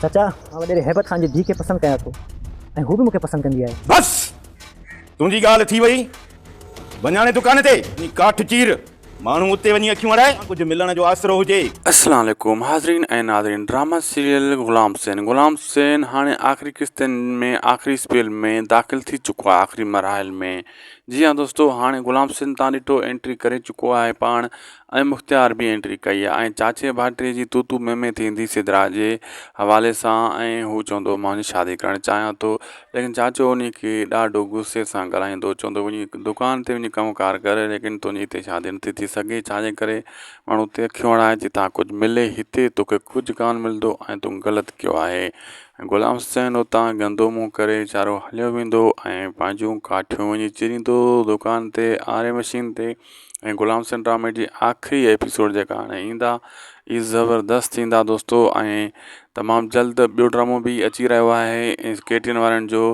چاچا، مان وڏيري هيبت خان جي ڌيء کي پسند ڪيان ٿو ۽ هو به مون کي پسند ڪندي آهي. بس! تنهنجي ڳالهه ٿي وئي. وڃ هاڻي دڪان تي، وڃي ڪاٺ چير. ماڻهو اتي وڃي اکيون اڙائي، ڪجهه ملڻ جو آسرو هجي. السلام عليڪم حاضرين ۽ ناظرين ڊراما سيريل غلام حسين غلام حسين هاڻي آخري قسطن ۾ آخري اسپيل ۾ داخل ٿي چڪو آهي آخري مراحل ۾ جي ها دوستو هاڻي غلام حسين تان ڏٺو انٽري ڪري چڪو آهي پاڻ ۽ مختيار به انٽري ڪئي آهي ۽ چاچي ڀائٽي جي تو تو مين مين ٿيندي سدرا جي حوالي سان ۽ هو چوندو مان وڃي شادي ڪرڻ چاهيان ٿو ليڪن چاچو انهي کي ڏاڍو غصي سان ڳالهائيندو چوندو وڃي دڪان تي وڃي ڪم ڪار ڪر ليڪن تنهنجي هتي شادي نٿي ٿي سگهي ڇا جي ڪري ماڻهو تي اکيون هڻائي جتان ڪجهه ملي هتي توکي ڪجهه ڪانه ملندو ۽ تون غلط ڪيو آهي ۽ غلام حسين اتان گندو منهن ڪري ويچارو هليو ويندو ۽ پنهنجون ڪاٺيون وڃي چيريندو دڪان تي آري مشين تي ۽ غلام حسين ڊرامي جي آخري ايپيسوڊ جيڪا هاڻي ايندا اهي زبردست ٿيندا دوستو ۽ تمام جلد ٻيو ڊرامو به اچي رهيو آهي ۽ ڪي ٽي اين وارن جو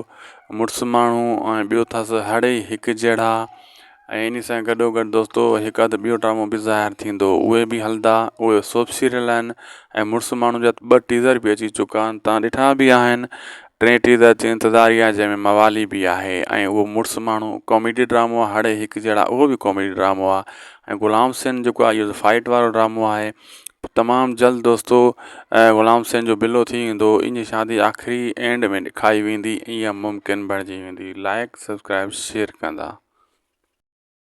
مڙس ماڻهو ۽ ٻيو اٿس هڙئي هڪ جهڙا ۽ ان سان گڏو گڏ دوستو هڪ اڌ ٻيو ڊرامو به ظاهر ٿيندو اهي به هلندا اهي سوپ سيريل آهن ۽ مڙس ماڻهو جا ٻه ٽيزر به اچي چڪا آهن تان ڏٺا به آهن ٽئين ٽيزر جي انتظاري آهي جنهن ۾ موالي به آهي ۽ اهو مڙس ماڻهو ڪاميڊي ڊرامو آهي هڙئي هڪ جهڙا اهو به ڪاميڊي ڊرامو آهي ۽ غلام حسين جيڪو آهي اهو فائيٽ وارو ڊرامو آهي تمام جلد دوستو غلام حسين جو بلو ٿي ويندو ان جي شادي آخري اينڊ ۾ ڏيکاري ويندي اها ممڪن بڻجي ويندي لائڪ سبسڪرائب شيئر ڪندا.